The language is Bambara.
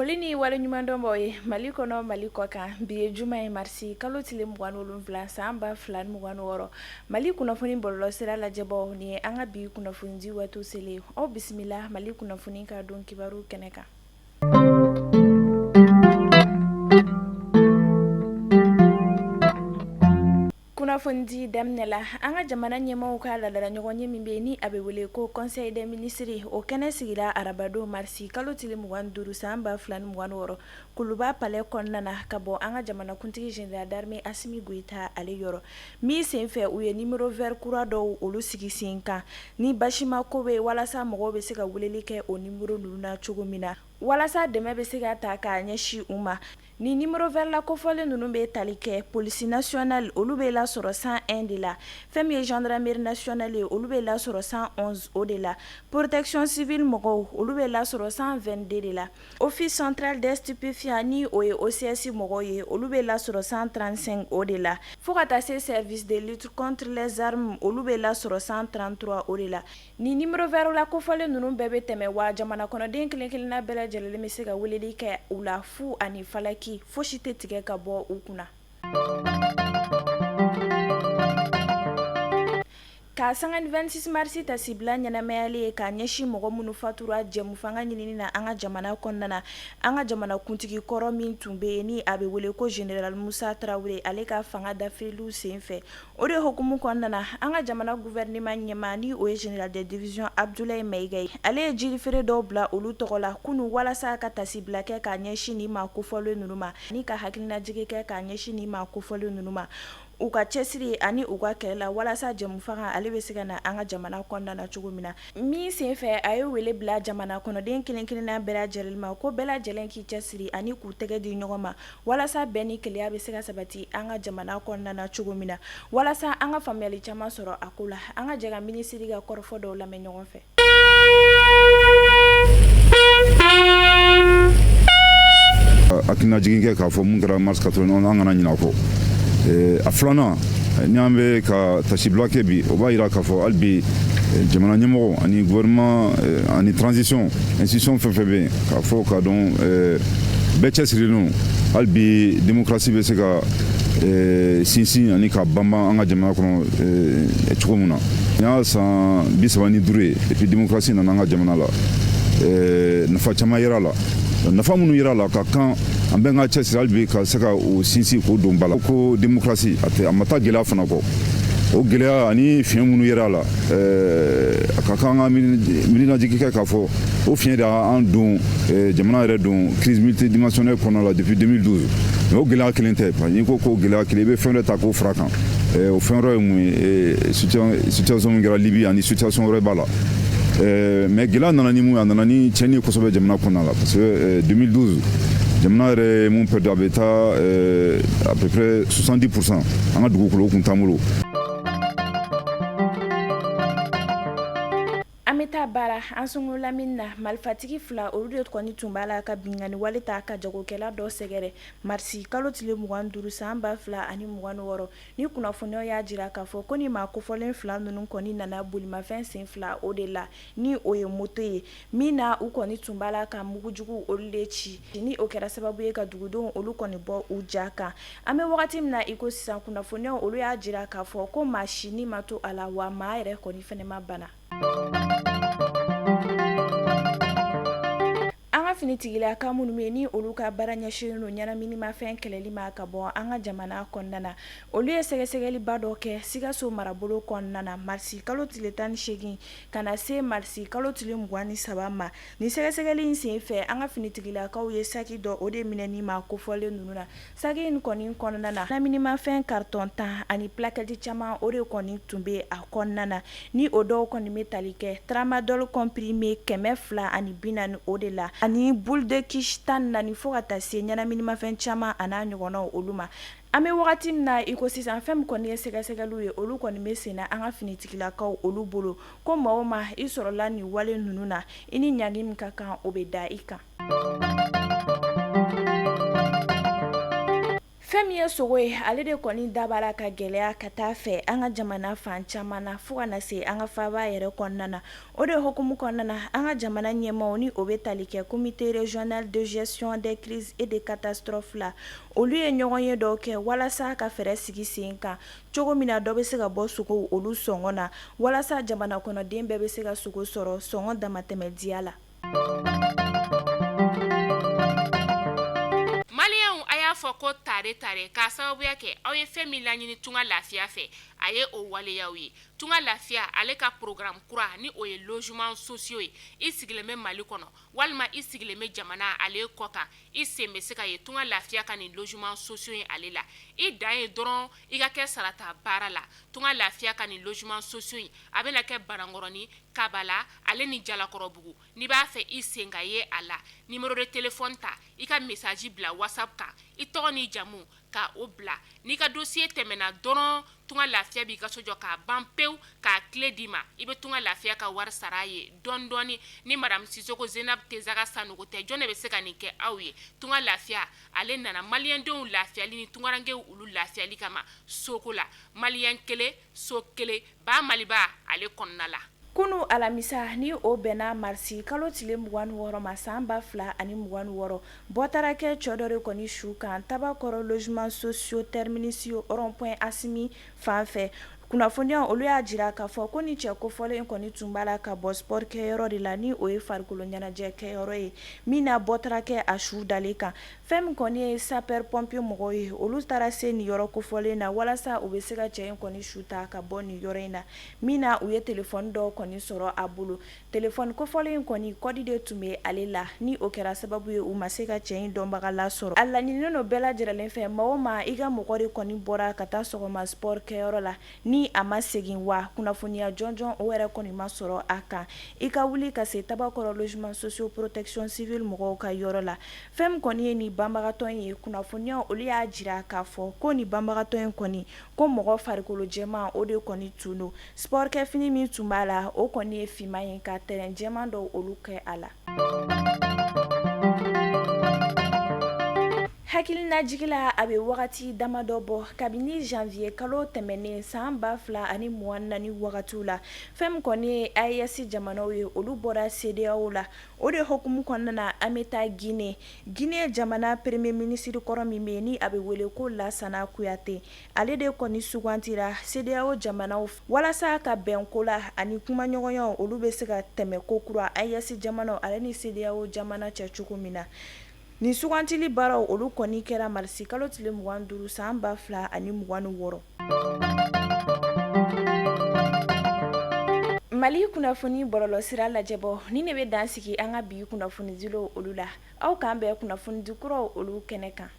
Foli ni waleɲumandɔn b'aw ye Mali kɔnɔ, Mali kɔ kan. Bi ye juma ye marisi kalo tile 27 san 2026. Mali kunnafoni bɔlɔlɔsira lajɛbaaw, nin ye an ka bi kunnafonidi waati selen. Aw bisimila Mali kunnafoni ka don kibaru kɛnɛ kan. Kunnafonidi daminɛ la, an ka jamana ɲɛmaaw ka laadala ɲɔgɔnye min bɛ ni a bɛ wele ko conseil des ministres, o kɛnɛ sigira arabadon marisi kalo tile 25 san 2026 Kuluba palais kɔnɔna na, ka bɔ an ka jamanakuntigi général d'armée Asimi Goyita ale yɔrɔ. Min senfɛ, u ye numéro vert kura dɔw olu sigi sen kan ni basima ko bɛ walasa mɔgɔw bɛ se ka weleli kɛ o numéro ninnu na cogo min na, walasa dɛmɛ bɛ se ka ta k'a ɲɛsin u ma. Ni numéro vert la kofɔlen ninnu bɛ tali kɛ police nationale, olu bɛ lasɔrɔ 101 de la. Fɛn min ye gendarmerie nationale ye, olu bɛ lasɔrɔ 111 o de la. Protection civile mɔgɔw, olu bɛ lasɔrɔ 122 de la. Office central des stupéfiants ni o ye OCS mɔgɔw ye, olu bɛ lasɔrɔ 135 o de la. Fo ka taa se service de lutte contre les armes, olu bɛ lasɔrɔ 133 o de la. Ni numéro vert la kofɔlen ninnu bɛɛ bɛ tɛmɛ wa jamana kɔnɔden kelen-kelenna bɛɛ lajɛlen bɛ se ka weleli kɛ u la fu ani falaki, fosi tɛ tigɛ ka bɔ u kunna. Ka sanga ni 26 marisi tasibila ɲɛnamayali ye k'a ɲɛsin mɔgɔ minnu fatura jɛmufanga ɲinini na an ka jamana kɔnɔna na, an ka jamana kuntigi kɔrɔ min tun bɛ yen ni a bɛ wele ko général Musa Tarawele, ale ka fanga dafiriliw senfɛ. O de hukumu kɔnɔna na, an ka jamana gouvernement ɲɛmaa ni o ye général de division Abdoulaye Maïga ye, ale ye jirifeere dɔw bila olu tɔgɔ la kunun walasa ka tasibila kɛ k'a ɲɛsin nin maa kofɔlen ninnu ma, ni ka hakilinajigin kɛ k'a ɲɛsin nin maa kofɔlen ninnu ma, u ka cɛsiri ani u ka kɛlɛ la walasa jɛmufanga ale bɛ se ka na an ka jamana kɔnɔna na cogo min na. Min senfɛ, a ye wele bila jamana kɔnɔden kelen-kelenna bɛɛ lajɛlen ma ko bɛɛ lajɛlen k'i cɛsiri ani k'u tɛgɛ di ɲɔgɔn ma walasa bɛn ni kelenya bɛ se ka sabati an ka jamana kɔnɔna na cogo min na. Walasa an ka faamuyali caman sɔrɔ a ko la, an ka jɛ ka minisiri ka kɔrɔfɔ dɔw lamɛn ɲɔgɔn fɛ. Hakilinajigin kɛ k'a fɔ mun kɛra mars 91, an kana ɲinɛ a kɔ. A filanan, ni an bɛ ka tasibila kɛ bi, o b'a yira k'a fɔ hali bi jamana ɲɛmɔgɔ ani gouvernement ani transition institution fɛn fɛn bɛ yen, k'a fɔ k'a dɔn bɛɛ cɛsirilen don hali bi démocratie bɛ se ka sinsin ani ka banban an ka jamana kɔnɔ cogo min na. Nin y'a san 35 ye et puis démocratie nana an ka jamana la, nafa caman yera la. Nafa minnu yera la, ka kan an bɛɛ ka cɛsiri hali bi ka se ka o sinsin k'o don ba la. Ko démocratie a tɛ a ma taa gɛlɛya fana kɔ. O gɛlɛya ani fiɲɛ minnu yera la, a ka kan an ka miirinajigi kɛ k'a fɔ o fiɲɛ de y'an don jamana yɛrɛ don crise multidimensionnelle kɔnɔna la depuis 2012. Mais o gɛlɛya kelen tɛ, parce que n'i ko ko gɛlɛya kelen, i bɛ fɛn dɔ ta k'o fara kan. O fɛn wɛrɛ ye mun ye? Situation min kɛra Libye ani situation wɛrɛ b'a la. Mais gɛlɛya nana ni mun ye? A nana ni tiɲɛni ye kosɛbɛ jamana kɔnɔna la, parce que 2012 jamana yɛrɛ ye mun perdu, a bɛ taa à peu près 70% an ka dugukolo kun t'an bolo. An bɛ taa baara an sungo lamini na. Marifatigi fila, olu de kɔni tun b'a la ka binkanni wale ta ka jagokɛla dɔ sɛgɛrɛ marisi kalo tile 25 san 2026. Ni kunnafoniyaw y'a jira k'a fɔ ko ni maa kofɔlen fila ninnu kɔni nana bolimafɛn sen fila o de la, ni o ye moto ye, min na u kɔni tun b'a la ka mugujugu olu de ci, ni o kɛra sababu ye ka dugudenw olu kɔni bɔ u ja kan. An bɛ wagati min na i ko sisan, kunnafoniyaw olu y'a jira k'a fɔ ko maa si ni ma to a la, wa maa yɛrɛ kɔni fɛnɛ ma bana. An ka finitigilaka minnu bɛ ni olu ka baara ɲɛsinnen don ɲɛnaminimafɛn kɛlɛli ma ka bɔ an ka jamana kɔnɔna na, olu ye sɛgɛsɛgɛliba dɔ kɛ Sikaso marabolo kɔnɔna na marisi kalo tile 18 ka na se marisi kalo tile 23 ma. Nin sɛgɛsɛgɛli in senfɛ, an ka finitigilakaw ye saki dɔ o de minɛ ni maa kofɔlen ninnu na. Saki in kɔni kɔnɔna na, ɲɛnaminimafɛn carton 10 ani plaquette caman o de kɔni tun bɛ a kɔnɔna na, ni o dɔw kɔni bɛ tali kɛ tramadol comprimé 240 o de la, ani boule de kush 14, fo ka taa se ɲɛnaminimafɛn caman a n'a ɲɔgɔnnaw olu ma. An bɛ wagati min na i ko sisan, fɛn min kɔni ye sɛgɛsɛgɛliw ye, olu kɔni bɛ sen na an ka finitigilakaw olu bolo, ko maa o maa i sɔrɔla nin wale ninnu na, i ni ɲangi min ka kan, o bɛ da i kan. Fɛn Fɛn min ye sogo ye, ale de kɔni dabara ka gɛlɛya ka taa fɛ an ka jamana fan caman na fo ka na se an ka faaba yɛrɛ kɔnɔna na. O de hukumu kɔnɔna na, an ka jamana ɲɛmaaw ni o bɛ tali kɛ comité régional de gestion des crises et des catastrophes la, olu ye ɲɔgɔnye dɔw kɛ walasa ka fɛɛrɛ sigi sen kan cogo min na dɔ bɛ se ka bɔ sogow olu sɔngɔ na, walasa jamana kɔnɔden bɛɛ bɛ se ka sogo sɔrɔ sɔngɔ damatɛmɛ diya la. Maliyɛnw, a y'a fɔ ko tare tare k'a sababuya kɛ aw ye fɛn min laɲini Tunga Lafiya fɛ, a ye o waleyaw ye. Tunga Lafiya ale ka programme kura ni o ye logements sociaux ye. I sigilen bɛ Mali kɔnɔ walima i sigilen bɛ jamana ale kɔ kan, i sen bɛ se ka ye Tunga Lafiya ka nin logements sociaux in ale la. I dan ye dɔrɔn i ka kɛ sarata baara la. Tunga Lafiya ka nin logements sociaux in a bɛna kɛ Banankɔrɔni, Kabala ale ni Jalakɔrɔbugu. N'i b'a fɛ i sen ka ye a la, numéro de téléphone ta, i ka message bila WhatsApp kan, i tɔgɔ n'i jamu ka o bila. N'i ka dossier tɛmɛna dɔrɔn, Tunga Lafiya b'i ka so jɔ k'a ban pewu, k'a clé d'i ma. I bɛ Tunga Lafiya ka wari sara a ye dɔɔni dɔɔni. Ni madame Sisoko Zenab Tezaga Sanogo tɛ, jɔn de bɛ se ka nin kɛ aw ye? Tunga Lafiya ale nana maliyɛndenw lafiyali ni tungarankew olu lafiyali kama soko la. Maliyɛn kelen, so kelen, ba Maliba ale kɔnɔna la. Kunu alamisa ni o bɛnna marisi kalo tile 26 ma san 2026, bɔ taara kɛ cɛ dɔ de kɔni su kan Tabakɔrɔ logements sociaux terminus rond-point Asimi fan fɛ. Kunnafoniya olu y'a jira k'a fɔ ko ni cɛ kofɔlen kɔni tun b'a la ka bɔ sport kɛyɔrɔ de la, ni o ye farikolo ɲɛnajɛ kɛyɔrɔ ye min na bɔ taara kɛ a su dalen kan. Fɛn min kɔni ye sapeur pompier mɔgɔw ye, olu taara se nin yɔrɔ kofɔlen na walasa u bɛ se ka cɛ in kɔni su ta ka bɔ nin yɔrɔ in na, min na u ye telefɔni dɔw kɔni sɔrɔ a bolo. Telefɔni kofɔlen in kɔni code de tun bɛ ale la, ni o kɛra sababu ye u ma se ka cɛ in dɔnbaga lasɔrɔ. A laɲininen don bɛɛ lajɛlen fɛ, maa o maa i ka mɔgɔ de kɔni bɔra ka taa sɔgɔma sport kɛyɔrɔ la ni a ma segin, wa kunnafoniya jɔnjɔn o yɛrɛ kɔni ma sɔrɔ a kan, i ka wuli ka se Tabakɔrɔ logements sociaux protection civile mɔgɔw ka yɔrɔ la. Fɛn min kɔni ye nin banbagatɔ in ye, kunnafoniya olu y'a jira k'a fɔ ko nin banbagatɔ in kɔni, ko mɔgɔ farikolo jɛman o de kɔni tun don. Sport kɛ fini min tun b'a la, o kɔni ye finman ye ka tɛrɛn jɛman dɔw olu kɛ a la. Hakilinajigi la, a bɛ wagati damadɔ bɔ kabini janvier kalo tɛmɛnen san 2024 wagatiw la, fɛn min kɔni ye AES jamanaw ye, olu bɔra CEDEAO la. O de hukumu kɔnɔna na, an bɛ taa Guinée. Guinée jamana premier ministre kɔrɔ min bɛ yen ni a bɛ wele ko Lasana Kuyate, ale de kɔni sugantira CEDEAO jamanaw walasa ka bɛn ko la ani kumaɲɔgɔnyaw olu bɛ se ka tɛmɛ ko kura AES jamanaw ale ni CEDEAO jamana cɛ cogo min na. Nin sugantili baaraw olu kɔni kɛra marisi kalo tile 25 san 2026. Mali kunnafoni bɔlɔlɔsira lajɛbɔ ni ne bɛ dan sigi an ka bi kunnafonidilaw olu la. Aw k'an bɛn kunnafonidi kuraw olu kɛnɛ kan.